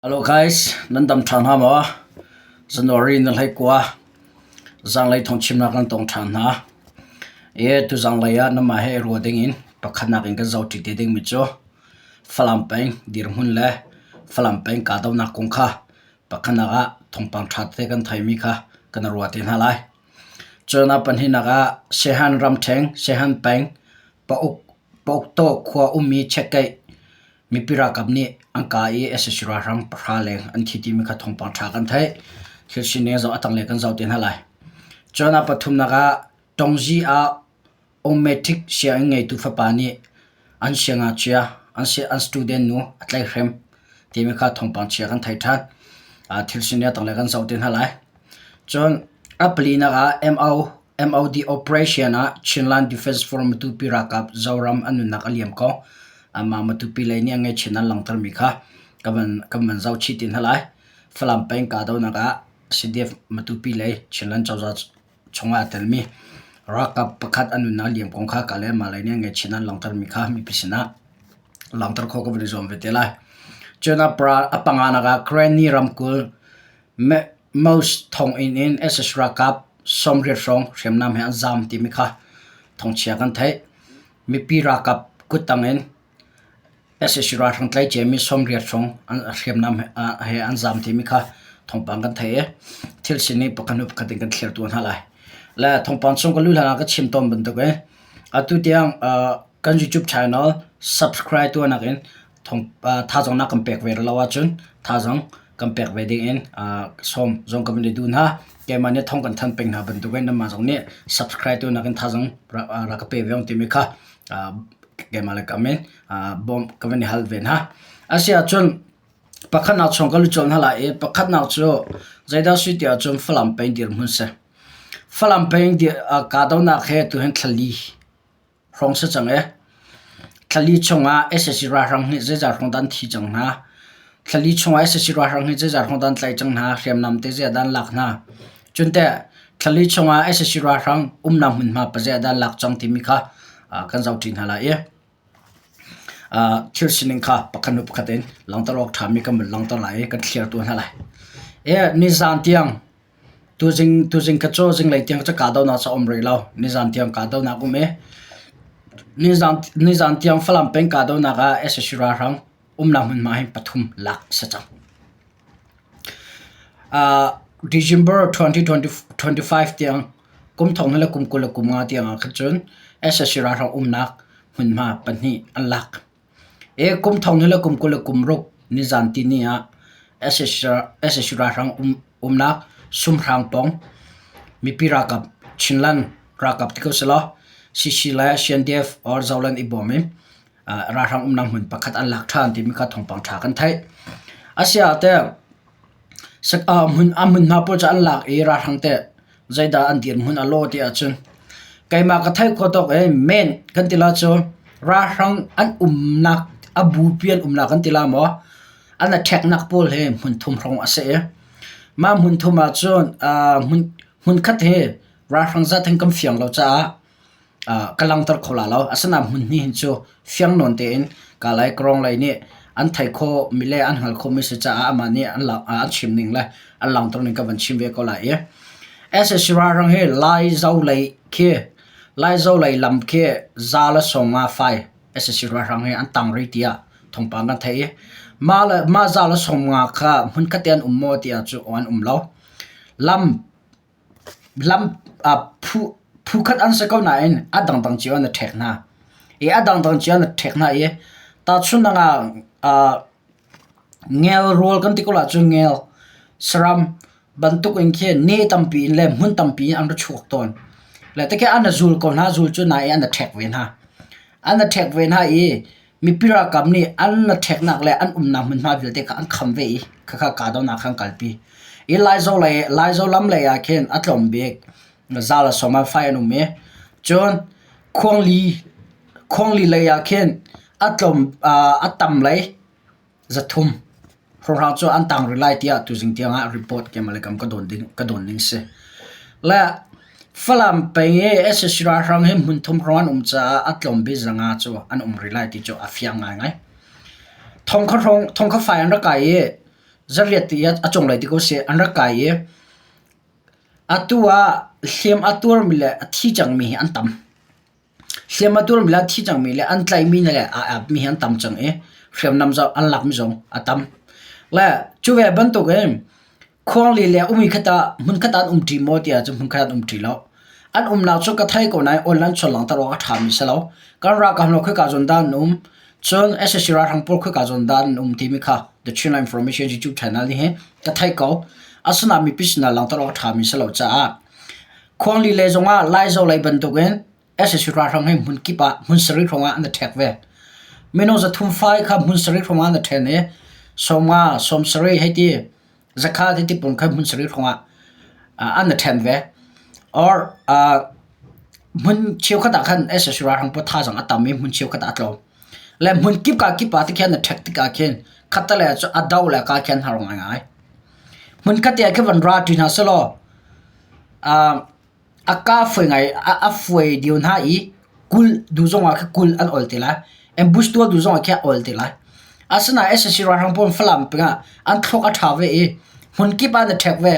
Hello guys, nan dam ṭhan hna maw? January na hlei kua zanglei thawngchimnak nan tong ṭhan hna. E tuzanglei ah namah he i rua dingin pakhatnak in kan zohṭi te dingmi cu Falam peng dirhmun le Falam peng kahdohnak kong kha pakhatnak ah thawngpang ṭha tete kan theimi kha kan i rua te hna lai. Cun a pahnihnak ah Sehan ramṭheng, Sehan peng, Pauk, Pauktaw khua ummi Chekeih Mipi ralkap nih an kah i sac ralhrang pahra leng an thi timi kha thawngpang ṭha kan theih. Thil sining zoh a tanglei kan zoh te hna lai. Cun a pathumnak ah Tongzi ah Ometic sianginn ngeitu fapa nih an siangngakchia an an student nu a tlaihhrem timi kha thawngpang chia kan thei ṭhan. Thil sining a tanglei kan zoh te hna lai. Cun a palinak ah MO MOD operation ah Chinland Defence Force Matupi ralkap Zoram an nunnak a liam ko. Amah Matupi lei nih a ngaihchia an langhtermi kha ka van kan van zoh chih ti hna lai. Falam peng kahdohnak ah CDF Matupi lei Chinland cozah chungah aa telmi ralkap pakhat an nunnak a liam kong kha ka le mah lei nih an ngaihchia an langhtermi kha mipi sinah langhter khawh ka van i zuam ve te lai. Cun a panganak ah Karenni ramkulh Most thonginn in sac ralkap 80 hrawng hriamnam he an zaam timi kha thawngchia kan theih. Mipi ralkap kuttang in sac ralhrang tlaihciami 80 hrawng hriamnam he an zaam timi kha thawngpang kan theih i thil sining pakhat hnu pakhat in kan thlir tuah hna lai. Le thawngpang chung ka luh hlan ah ka chim tawn bantuk in atu tiang kan YouTube channel subscribe tuahnak in thazaang na kan pek ve lo ahcun thazaang kan pek ve ding in sawm zong kan van i duh hna. Keimah nih thawng kan thanh peng hna bantukin nanmah zong nih subscribe tu nakin thazaang rak ka pe ve ung timi kha keimah le kam in bawmh ka van i hal ve hna. Asi ahcun pakhatnak chung ka lut colh hna lai i pakhatnak cu zeidah si ti ahcun Falam peng dirhmun si. Falam peng kahdohnak he tuhin thlali hrawng si cang ee. Thlali chungah sac ralhrang nih zeizat hrawng dah an thi cang hna. Thlali chungah sac ralhrang nih zeizat hrawng dah an tlaih cang hna, hriamnam te zeiah dah an lak hna. Cun teh thlali chungah sac ralhrang umnak hmunhma pazeiah dah an lak cang timi kha kan zohṭi hna lai i thil sining kha pakhat hnu pakhat in langhter awk ṭhami kan vun langhter lai i kan thliar tuah hna lai. Nizaan tiang Tuzing tuzing ka cu zinglei tiang cu kahdohnak cu a um rih lo. Nizan tiang kahdohnak um i nizan nizan tiang Falam peng kahdohnak ah sac ralhrang umnak hmunhma hi pathum lak a si cang. Uh, December 2025 tiang kum thong le kum 20 le kum nga tiang ah khan cun sac ralhrang umnak hmunhma pahnih an lak. Kum thong le kum 20 le kum ruk nizan tihni ah sac ralhrang umnak sumhrang pawng mipi ralkap Chinland ralkap ti ko selaw CC le CNDF or Zoland i bawm in ralhrang umnak hmun pakhat an lak ṭhan timi kha thawngpang ṭha kan theih. Asiah teh a hmunhma pawl cu an lak i ralhrang teh zeidah an dirhmun a lawh ti ahcun keimah ka theih khawh tawk i men kan ti la cu ralhrang an umnak a bupi an umnak kan ti la maw an attack-nak pawl hi hmun thum hrawng a si i mah hmun thum ahcun hmun khat hi ralhrang zat hin kan fiang lo caah ka langhter kho la lo. Asinain hmun hnih hin cu fiang nawn tein Kalay Kawrong lei nih an theih khawhmi le an hngalh khawhmi si caah amah nih an chim ning le an langhter ning ka van chim ve ko lai i sac ralhrang hi Laizo lei khi Laizo lei lam khi za le 50 fai sac ralhrang hi an tang rih tiah thawngpang kan theih i mah le mah za le 50 kha hmunkhat te an um maw tiah cu an um lo. Lam Lam phukhat an si ko nain a dangdang cio an i ṭhek hna i a dangdang cio an i ṭhek hna i tahchunhnak ah ngel rawl kan ti ko ahcun ngel saram bantuk in khin ne tampi in le hmun tampi in an ra chuak tawn. Le tikhin an i zul ko hna, zul cu nain an i ṭhek ve hna. An i ṭhek ve hna i Mipi ralkap nih an ṭheknak le an umnak hmunhma vialte kha an kham ve i khakha kahdohnak kha an kalpi. I Laizo lei Laizo lam lei ah khin a tlawm bik za le sawm ah fai an um i cun Khuangli Khuangli lei ah khin a tlawm a tam lei zathum hrawnghrang cu an tang rih lai tiah tuzing tiang ah report keimah le kam ka dawn ding ka dawn ning si. Le Falam peng i sac ralhrang hi hmun thum hrawng an um caah a tlawm bik zanga cu an um rih lai ti cu a fiang ngaingai. Thong kha hrawng thong kha fai an rak kai i Zariat ti a cunglei ti ko seh an rak kai i atu ah hliam a tuarmi le a thi cangmi hi an tam. Hliam a tuarmi le a thi cangmi le an tlaihmi hna le aa apmi hi an tam cang i hriamnam zong an lakmi zong a tam. Le cu ve bantukin Khuangli le umi khat ah hmunkhat ah an umṭi maw ti ahcun hmunkhat ah an umṭi lo. An umnak cu ka thei ko nain online chawn langhter awk a ṭhami si lo. Kan ralkap hna khoika zawn dah an um, cun sac ralhrang pawl khoika zawn dah an um timi kha The Chinland Information YouTube channel nih hin ka theih ko. Asinain mipi sinah langhter awk a ṭhami si lo caah Khuangli lei zongah Laizo lei bantukin sac ralhrang hi hmun kip ah hmun sarih hrawng ah an i ṭhek ve. Minung 300 fai kha hmun sarih hrawng ah an i ṭhen i 50, 70 hei ti zakhat hei ti pawl kha hmun sarih hrawng ah an i ṭhen ve. Or hmun cheukhat ah khan sac ralhrang pawl thazaang a tam i hmun cheukhat ah a tlawm. Le hmun kip ka kip ah tikhian na ṭhek tikah khin khattelei ah cun a do le ka khi an har ngaingai. Hmun khat te ah khin van ra ṭi hna sehlaw A kaa fuai ngai a fuai lio hna i kulh duh zongah khin kulh an ol te lai. Ambush tuah duh zongah khin a ol te lai. Asinain sac ralhrang pawl Falam pengah an thluak a ṭha ve i hmunkip ah an i ṭhek ve.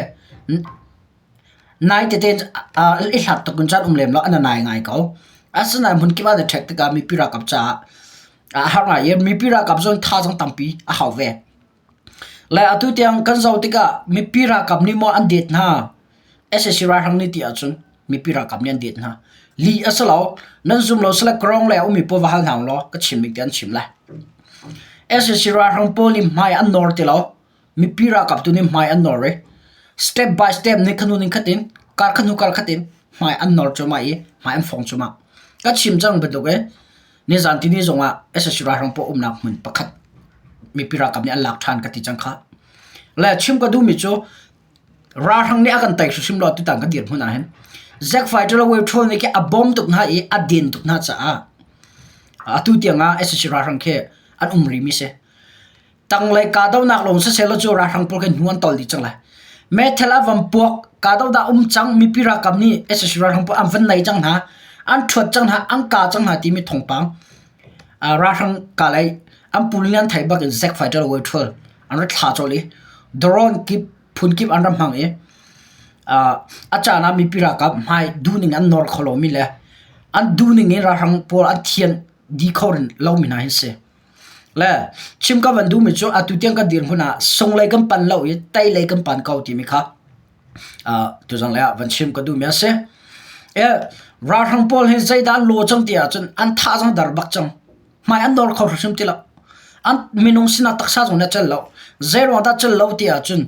Nai tete i hlat tuk in cun um lem lo, an i nai ngai ko. Asinain hmunkip ah an i ṭhek tikah mipi ralkap caah a har ngai i mipi ralkap zong thazaang tampi a hau ve. Le atu tiang kan zoh tikah mipi ralkap nih maw an det hna? Sac ralhrang nih ti ahcun mipi ralkap nih an det hna. Lih a si lo. Nan zum lo sile Kawrong lei a ummi pawl va hal hna ulaw ka chim bik te an chim lai. Sac ralhrang pawl nih hmai an nawr ti lo. Mipi ralkap tu nih hmai an nawr i step by step nih khanu ning khat in kar khat hnu kar khat in hmai an nawr cuahmah i hmai an fong cuahmah. Ka chim cang bantuk i Nizan tini zongah sac ralhrang pawl umnak hmun pakhat mipi ralkap nih an lak ṭhan ka ti cang khah. Le chim ka duhmi cu ralhrang nih a kan tei hrimhrim lo tutan kan dirhmun ah hin Zack Fighter le Wave Troll nih khi a bawm tuk hna i a den tuk hna caah atu tiang ah sac ralhrang khi an um rihmi si. Tanglei kahdohnak lawng siseh law cu ralhrang pawl khi hnu an tol dih cang lai. Meithal a van puak, kahdohnak um cang, mipi ralkap nih sac ralhrang pawl an van nei cang hna, an ṭhuat cang hna, an kah cang hna timi thawngpang ralhrang kah lei an pu nih an theih bak in Zack fighter way ṭhual an ra thla colh i drone kip phun kip an ra hmang i a caan ah mipi ralkap hmai duhning an nawr kho lomi le an duhning in ralhrang pawl an thian dih kho lomi hna hi si. Le chim ka van duhmi cu atu tiang kan dirhmun ah sunglei kan pan lo i teilei kan pan ko timi kha tuzang lei ah van chim ka duhmi a si. E, ralhrang pawl hi zeidah an law cang ti ahcun an thazaang dar bak cang. Hmai an nawr kho hrimhrim ti lo. An minung sinah taksa zong nih a celh lo. Zeiruang dah celh lo ti ahcun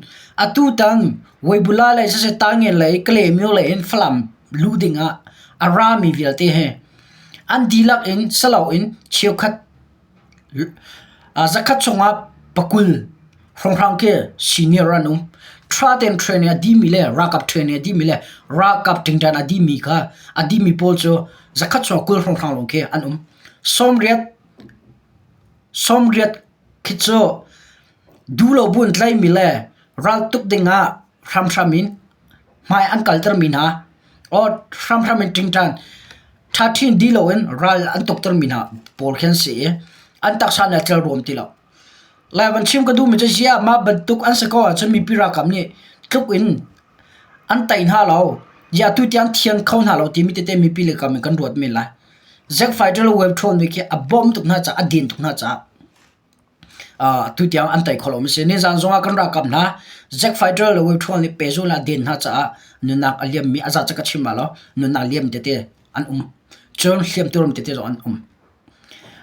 atu tan Weibula lei siseh Tangen lei Kalaymyo lei in Falam luh ding ah a rami vialte hi an dihlak in silo in cheukhat Zakhat chungah pakul hrawnghrang khi senior an um. Ṭha tein training a dihmi le ralkap training a dihmi le ralkap ṭingṭan a dihmi kha a dihmi pawl cu zakhat chungah 20 hrawnghrang lawng khi an um. 90 khi cu duhlo bu in tlaihmi le raltuk dingah hramhram in hmai an kaltermi hna or hramhram in ṭingṭan ṭhaṭhin dih loin ral an tuktermi hna pawl khi an si i an taksa nih a tlel ruam ti lo. Lai van chim ka duhmi cu ziah mah bantuk an si ko ahcun mipi ralkap nih tluk in an tei hna lo. Ziah atu tiang thian kho hna lo timi tete mipi le kam in kan ruat men lai. Zack Fighter le Wave Troll nih khi a bawm tuk hna caah a din tuk hna caah Atu tiang an tei kho lomi si. Nizan zongah kan ralkap hna Zack Fighter le Wave Ṭhuang nih pehzul ah den hna caah nunnak a liammi a zat cu ka chim ma lo nunnak liam tete an um. Cun hliamtuar tete zong an um.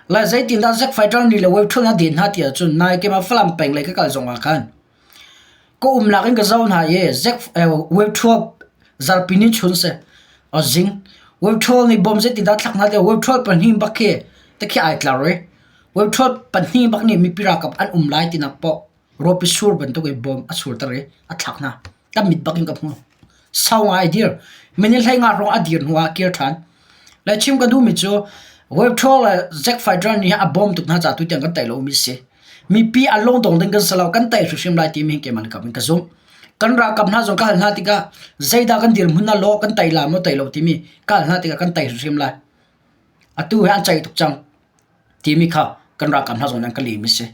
Le zeitindah Zack Fighter nih le Wave Ṭhuang a den hna ti ahcun nai keimah Falam peng lei ka kal zongah khan ka umnak in ka zoh hna i Zack Wave Ṭhuang zarpi ni chun si zing Wave Ṭhuang nih bom zeitindah thlak hna ti Wave Ṭhuang pahnih bak khi tikhi ai tlar i Webthawt pahnih bak nih mipi ralkap an um lai tinak poh rawpi sur bantuk in bom a surter i a thlak hna. Kan mit bak in ka hmu. Sau ngai a dir. Minute 15 hrawng a dir hnu ah kir ṭhan. Le chim ka duhmi cu Webthawt le Zack Fighter nih a bawm tuk hna caah tutiang kan tei lomi si. Mipi a lungdong ding kan si lo, kan tei hrimhrim lai timi hi keimah kam in ka zumh. Kan ralkap hna zong ka hal hna tikah zeidah kan dirhmun na law kan tei la maw tei lo timi ka hal hna tikah kan tei hrimhrim lai. Atu hi an ceih tuk cang. Timi kha kan ralkap hna zong nih an ka lem i si.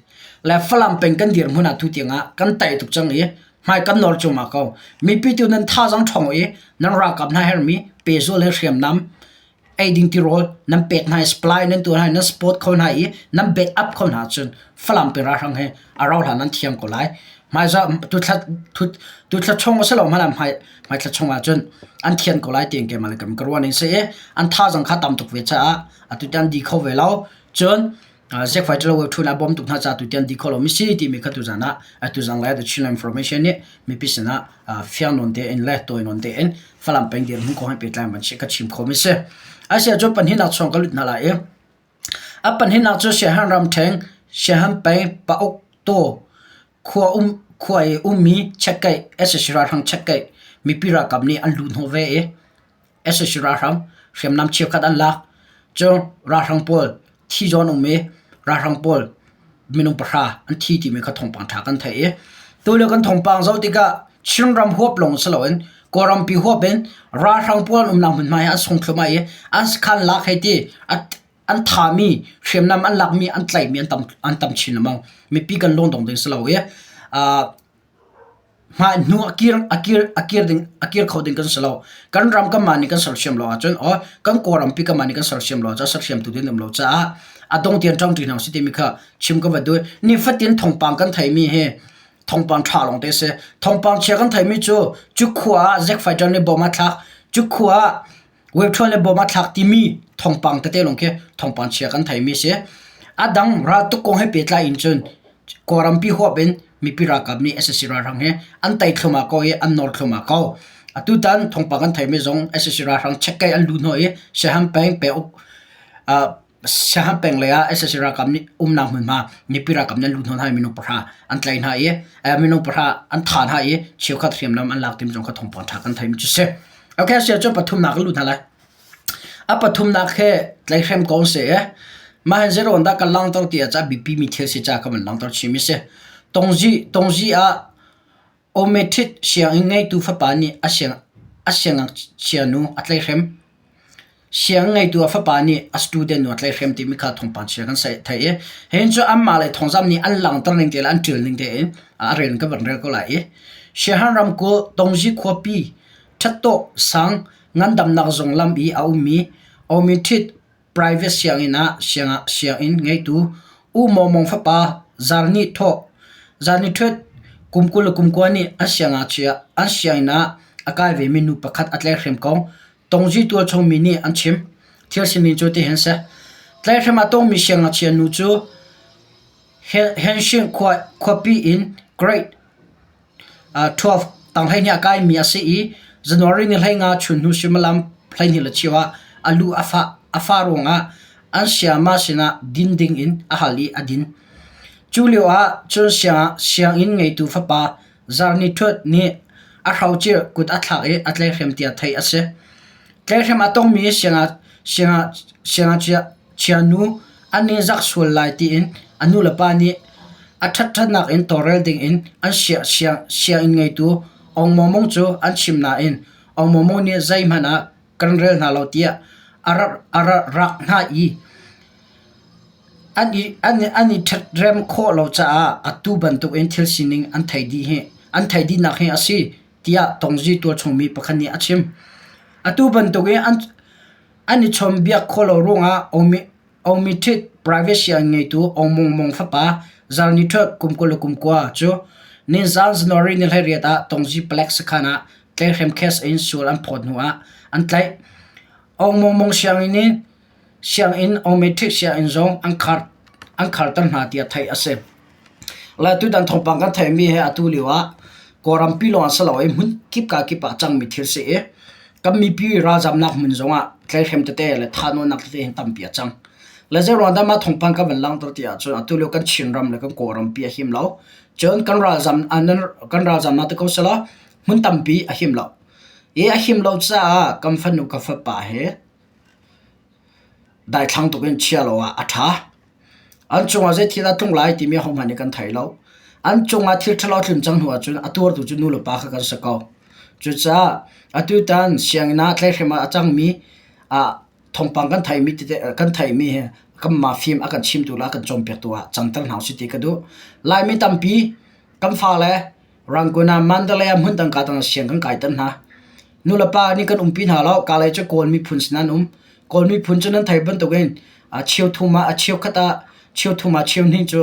Le Falam peng kan dirhmun ah tu tiang ah kan tai tuk cang i hmai kan nawr cuahmah ko. Mipi tu nan thazaang ṭhawng i nan ralkap hna herhmi pehzul he hriamnam eiding tirawl nan pek hna i supply nan tuah hna i nan support kho hna i nan back up kho hna ahcun Falam pe ralhrang he a rauh hlan nan thiam ko lai. Hmaizah tuthla tuthla chung a si lo hmanh ah hmai hmaithla chung ahcun an thian ko lai tiin keimah le ka ruah ning si i an thazaang kha tam tuk ve caah atu tiang di kho ve lo. Cun Zekfai ṭhalo ṭhun a bawm tuk hna caah tutiang di kho lomi si timi kha tuzan ah tuzan lai The Chinland Information nih mipi sinah fiang nawn tein le tawi nawn tein Falam peng dirhmun kong he pehtlai in van ka chim khomi si. Asiah cun pahnihnak chung ka lut hna lai i a pahnihnak cu Siahan ramṭheng Siahan peng Pauk Taw khua um khua i ummi chekkeih sac ralhrang chekkeih mipi ralkap nih an luh hnawh ve i sac ralhrang hriamnam cheukhat an lak. Cun ralhrang pawl thi zawn um i ralhrang pawl minung pahra an thi timi kha thawngpang ṭha kan theih i tulio kan thawngpang zoh tikah Chinram huap lawng si loin Kawlrampi huap in ralhrang pawl an umnak hmunhma hi an sung thluahmah i an sakhan lak hei ti an thami hriamnam an lakmi an tlaihmi an tam an tam chin lengmang. Mipi kan lungdong ding si lo i Hmai hnu a kir a kir a kir ding a kir kho ding kan si lo. Kan ram kanmah nih kan sersiam lo ahcun aw kan Kawlrampi kanmah nih kan sersiam lo ahcun sersiamtu ding an um lo caah a dong tiang ṭangṭi hna usih timi kha chim ka va duh. Nifatin thawngpang kan theimi hi thawngpang ṭha lawngte a si. Thawngpang chia kan theimi cu cu khua ah Zack Fighter nih bom a thlak, cu khua ah Webṭhuan le bawm a thlak timi thawngpang tete lawng khi thawngpang chia kan theimi a si. A dang raltuk kong he pehtlai in cun Kawlrampi huap in mipi ralkap nih sac ralhrang he an tei thluahmah ko i an nawr thluahmah ko. Atutan thawngpang kan theimi zong sac ralhrang checkei an luh hnawh i Siahan peng penguk Siahan peng lei ah sac ralkap nih umnak hmunhma mipi ralkap nih an luh hnawh hna i minung pahra an tlaih hna i minung pahra an thah hna i cheukhat hriamnam an lak timi zong kha thawngpang ṭha kan theimi cu si. Okay, sia cu pathumnak kan lut hna lai. A pathumnak he tlaihhrem ko si i mah hin zeiruang dah kan langhter ti ah ca biapi mi thil si ca ka van langhter chih mi si. Tongzi tongzi ah Awmethit sianginn ngeitu fapa nih a siang a siangngakchia nu a tlaihhrem. Sianginn ngeitu a fapa nih a student nu a tlaihhrem timi kha thawngpang chia kan theih i hin cu anmah le thawngzamh nih an langhter ning te le an ṭial ning tein a rel kan van rel ko lai i Siahan ramkulh Tongzi khuapi Ṭhattawh sang ngandamnak zung lam i a ummi Awmethit Private sianginn ah sianginn ngeitu U Maw Mong fapa Zar Ni Thawt kum 29 nih an sianginn ah a kai vemi nu pakhat a tlaihhrem kong Tongzi tualchung mi nih an chim. Thil sining cu tihin a si. Tlaihhrem a tongmi siangngakchia nu cu Henshin khuapi in grade 12 tanghleihnih a kaimi a si i January ni 15 chunhnu suimilam 12 le ah a lu a fah ruangah an sayama sinah din dingin a hal i a din. Cu lio ah cun sianginn ngeitu fapa Zarni Htut nih a hrocil kut a thlak i a tlaihhrem tiah theih a si. Tlaihhrem a tongmi siangngakchia nu an i zak sual lai tiin a nulepa nih a ṭhatnak in tawlrel dingin an sianginn ngeitu Aung Maw Mung cu an chim nain Aung Maw Mung nih zeihmanh ah kan rel hna lo tiah a rak hna i an i ṭhatrem khawh lo caah atu bantukin thil sining an theih dihnak hi a si tiah Tongzi tualchung mi pakhat nih a chim. Atu bantukin an i chawnhbiak khawh lo ruangah Omitit private sianginn ngeitu Aung Mung Mung fapa Zar Ni Htut kum 29 cu ninzaan January ni 18 ah Tongzi palek sakhan ah tlaihhrem case in sual an phawt hnu ah an tlaih. Aung Mung Mung sianginn in sianginn Omitit sianginn zong an khar an kharter hna tiah theih a si. Le tutan thawngpang kan theihmi hi atu lio ah Kawlrampi lawng si lo i hmun kip ka kip ah a cangmi thil si i kan mipi ralzamnak hmun zongah tlaihhrem tete le thahnawnnak tete hi tampi a cang. Le zeiruang dah mah thawngpang ka van langhter ti ahcun atu lio kan Chinram le kan Kawlrampi a him lo. Cun kan ralzam kan ralzamnak te ko selaw hmun tampi a him lo. I a him lo caah kan fanu ka fapa he daithlang tuk in chia lo ah a ṭha. An cungah zei thil a tlung lai timi ahohmanh nih kan thei lo. An cungah thil ṭhalo a tlun cang hnu ahcun a tuartu cu nu le pa kha kan si ko. Cucaah atutan sianginn ah tlaihhrem ah a cangmi ah thawngpang kan theihmi tete kan theihmi hi Kanmah fim a kan chimtu le a kan cawnpiaktu ah canter hna usih ti ka duh. Laimi tampi kan fale Rangoon ah Mandalay ah hmundang ka dang ah siang kan kaiter hna. Nulepa nih kan umpi hna lo. Kalay cu Kawl miphun sin an um. Kawl miphun cu nan theih bantukin a cheu thum ah a cheukhat ah cheu thum ah cheu hnih cu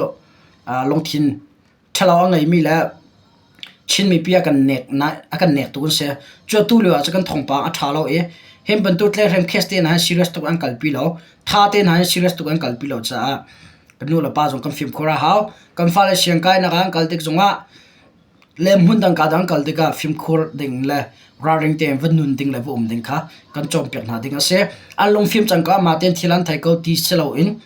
lungthin ṭhalo a ngeimi le Chin mipi a kan nek a kan nektu an si. Cu atu lio ah cun kan thawngpang a ṭha lo i hi bantuk tlaihhrem case te hna hi serious tuk an kalpi lo. Ṭha te hna hi serious tuk an kalpi lo caah kan nu le pa zong kan fimkhur a hau. Kan fale siangkainak ah an kal tik zongah le hmundang ka dang kal tikah fimkhur ding le ralring tein va nun ding le va um ding kha kan cawnpiak hna ding a si. An lungfim cang ko amah tein thil an thei ko ti si loin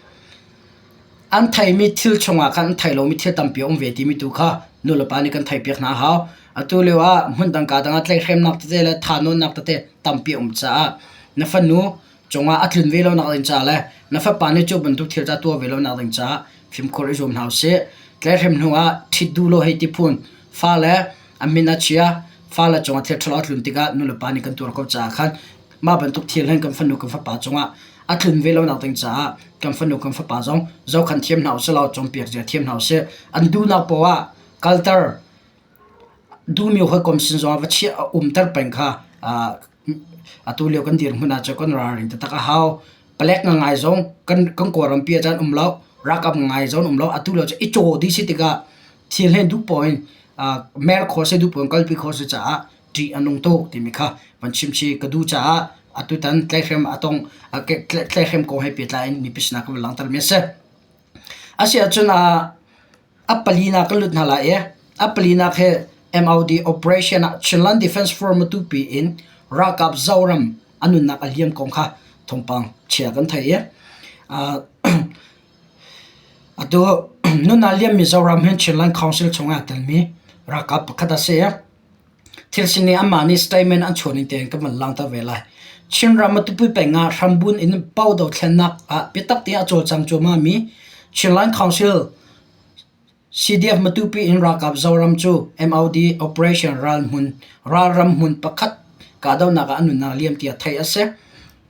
An theimi thil chungah khan an theih lomi thil tampi a um ve timi tu kha nulepa nih kan theihpiak hna a hau. Atu lio ah hmundang kaa dang ah tlaihhremnak tete le thahnawnnak tete tampi a um caah na fanu cungah a tlun ve lonak ding caah le na fapa nih cu bantuk thil ca tuah ve lonak ding caah fimkhur i zuam hna usih. Tlaihhrem hnu ah ṭhit duh lo hei ti phun fale a min a chia, fale cungah thil ṭhalo a tlun tikah nulepa nih kan tuar ko caah khan mah bantuk thil hin kan fanu kan fapa cungah a tlun ve lonak ding caah kan fanu kan fapa zong zohkhan thiam hna usih law cawnpiak zia thiam hna usih. An duhnak poah ah kalter duhmi hawikom sin zongah va chiah umter peng kha atu lio kan dirhmun ah cun kan ralring taktak a hau. Palek ngangai zong kan kan Kawlrampi ah cun um lo, ralkap ngangai zong um lo. Atu lio cu i caw dih si tikah thil hi duh poah in mer khawh si duh poah in kalpi khawh si caah ṭih a nung tuk timi kha van chimchih ka duh caah atutan tlaihhrem a tong tlaihhrem kong he pehtlai in mipi sinah ka van langhtermi a si. A si ahcun a palinak kan lut hna lai i a palinak hi MOD operation ah Chinland Defense Force Matupi in ralkap Zoram a nunnak a liam kong kha thawngpang chia kan thei i atu nunnak liammi Zoram hi Chinland Council chungah aa telmi ralkap pakhat a si i Thil sining anmah nih statement an chuah ning tein kan van langhter ve lai. Chinram Matupi peng ah hrambun in Pau dothlennak ah biatak tein a cawlcang cuahmahmi Chinland Council CDF Matupi in ralkap Zoram cu MOD Operation Ralhmun ralram hmun pakhat kahdohnak ah an nunnak liam tiah theih a si.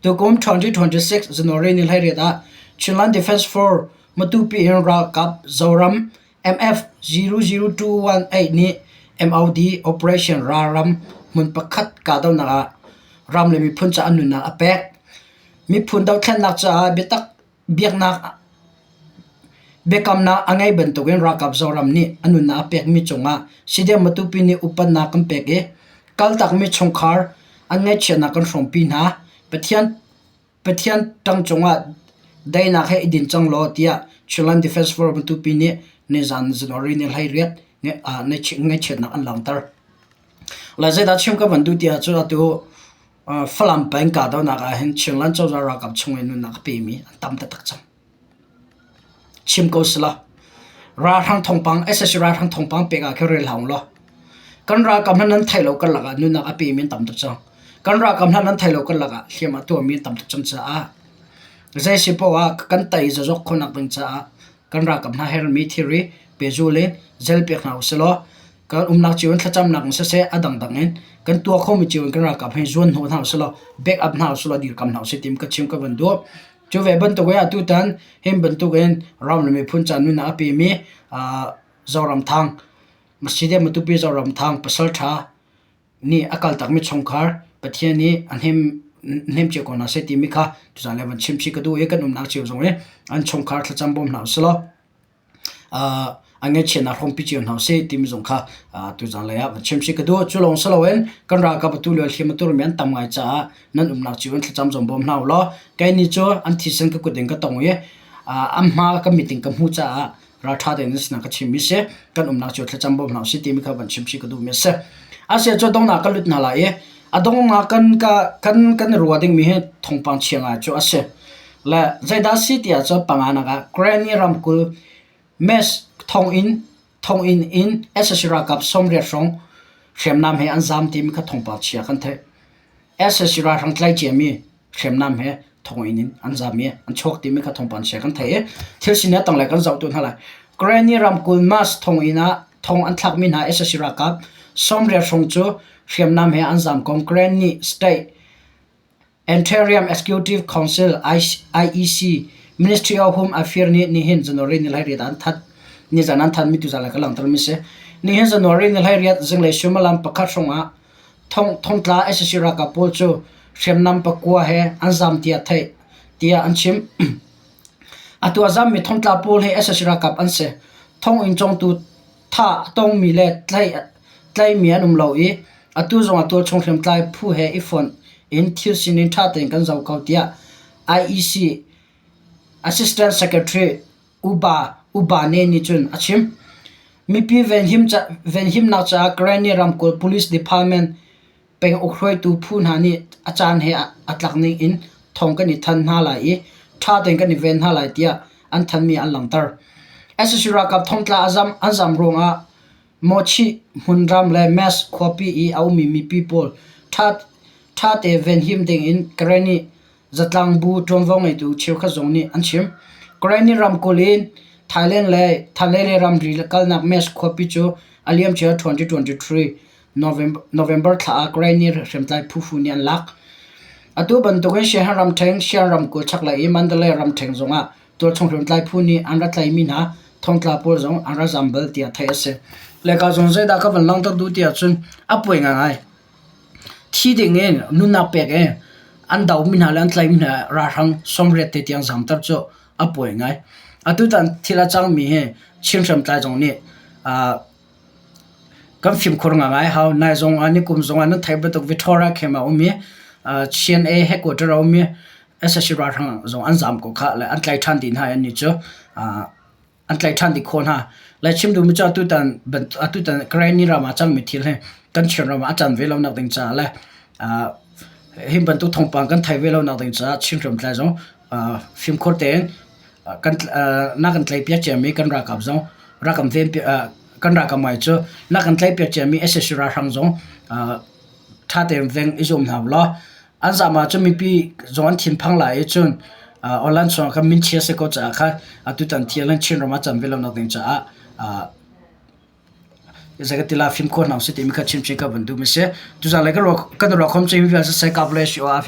Tukum 2026 January ni 18 ah Chinland Defense Force Matupi in ralkap Zoram MF-00218 nih MOD Operation Ralram hmun pakhat kahdohnak ah ram le miphun caah nunnak a pek. Miphun dothlennak caah biatak biaknak biakamnak a ngei bantukin ralkap Zoram nih a nunnak a pekmi cungah CDM Matupi nih upatnak kan pek i kaltakmi chungkhar an ngaihchiatnak kan hrawmpi hna. Pathian Pathian ṭang cungah daihnak he i din cang law tiah Chinland Defense Force Matupi nih nizan January ni 18 ngaihchiatnak an langhter. Le zeidah chim ka van duh ti ahcun atu Falam peng kahdohnak ah hin Chinland cozah ralkap chung in nunnak a pemi an tam taktak cang. Chim ko sila. Ralhrang thawngpang sac ralhrang thawngpang pek ah khin rel hau law. Kan ralkap hna nan theih lo karlak ah nunnak a pemi an tam tuk cang. Kan ralkap hna nan theih lo karlak ah hliam a tuarmi an tam tuk cang caah zei si paoh ah kan tei zazawk khawhnak ding caah kan ralkap hna herhmi thilri pehzul in zel piak hna usih law kan umnak cio in thlacamnak in siseh a dangdang in kan tuah khomi cio in kan ralkap hi zuan hnawh hna usih law back up hna usih law dirkam hna usih ti ka chim ka van duh. Cu ve bantuk in atutan hin bantuk in ram le miphun ca nunnak a pemi Zoramthang Masjid Matupi Zoramthang pasal ṭha nih a kaltakmi chungkhar Pathian nih a hnem hnem cio ko hna seh timi kha tuzaan le van chimchih ka duh i kan umnak cio zong i an chungkhar thlacam bawm hna usih law a ngaihchiatnak hrawmpi cio hna usih timi zong kha tuzaan lei ah van chimchih ka duh. Cu lawng si loin kan ralkap atu lio hliam a turmi an tam ngai caah nan umnak cio in thlacam zong bawm hna u law kei nih cu an thisen ka kut in ka tong i an hma ka mit in ka hmuh caah ralṭha tein nan sinah ka chimmi si kan umnak cio thlacam bawm hna usih timi kha van chimchih ka duhmi a si. Asiah cu donghnak ka lut hna lai i a donghnak kan ka kan kan i ruah dingmi hi thawngpang chia ngai cu a si. Le zeidah a si ti ahcun panganak ah Granny ramkulh MES thonginn thonginn in sac ralkap 80 hrawng hriamnam he an zaam timi kha thawngpang chia kan theih. Sac ralhrang tlai ciami hriamnam he thonginn in an zaam i an chuak timi kha thawngpang chia kan theih i thil sining a tanglei kan zoh tu hna lai. Granny ramkulh MES thonginn ah thong an thlakmi hna sac ralkap 80 hrawng cu hriamnam he an zaam kong Granny State Interim Executive Council IEC. Ministry of Home Affairs nih nihin January ni 18 an thanh. Nizan an thanmi tuzan le ka langhtermi si. Nihin January ni 18 zinglei suimilam pakhat hrawng ah thongtla sac ralkap pawl cu hriamnam pakua he an zaam tiah theih tiah an chim. Atu a zaammi thongtla pawl hi sac ralkap an si. Thonginn cawngtu thah a tongmi le tlaihmi an um lo i atu zong ah tualchung hriamtlai phu he i fonh in thil sining ṭha tein kan zoh ko tiah IEC Assistant Secretary Uba Ubane nih cun a chim. Mipi venhimnak caah Karenni ramkulh Police Department penguk hruaitu phu hna nih a caan he a tlak ning in thawng kan i thanh hna lai i ṭha tein kan i ven hna lai tiah an thanhmi an langhter. Sac ralkap thongtla an zam ruangah Mawchih hmunram le Mes khuapi i a ummi mipi pawl ṭha te venhim dingin Karenni Zatlangbu ṭuanvo ngeitu cheukhat zong nih an chim. Karenni ramkulh in Thailand le Thailand ramri kalnak Mes khuapi cu a liamcia 2023 November thla ah Karenni hriamtlai phu nih an lak. Atu bantukin Shan ramṭhen, Shan ramkulh chaklei i Mandalay ramṭhen zongah tualchung hriamtlai phu nih an rak tlaihmi hna thongtla pawl zong an rak zam bal tiah theih a si. Leka zong zeidah ka van langhter duh ti ahcun a puai ngaingai. Thi dingin nunnak pek i an domi hna le an tlaihmi hna ralhrang 80 te tiang zamter cu a pawi ngai. Atutan thil a cangmi hi Chin hriamtlai zong nih kan fimkhur ngaingai a hau. Nai zong ah nikum zong ah nan theih bantuk Victoria camp ah a um i CNA headquarter a um i sac ralhrang zong an zam ko khah le an tlaih ṭhan dih hna i annih cu an tlaih ṭhan dih khawh hna. Lai chim duhmi cu atutan atutan Karenni ram ah cangmi thil hi kan Chin ram ah a can ve lonak ding caah le hi bantuk thawngpang kan theih ve lonak ding caah Chin hriamtlai zong fimkhur tein kan na kan tlaihpiak ciami kan ralkap zong rak kan ven kan ralkap ngai cu na kan tlaihpiak ciami sac ralhrang zong ṭha tein veng i zuam hna ulaw an zam ahcun mipi zong an thinphang lai i cun online chungah khan minchia si ko caah khan atutan thil in Chin ram ah can ve lonak ding caah zei ka ti la fimkhur hna usih timi kha chimchin ka van duhmi si. Tuzaan le kan ruah khom cimi vial siseh God bless you all.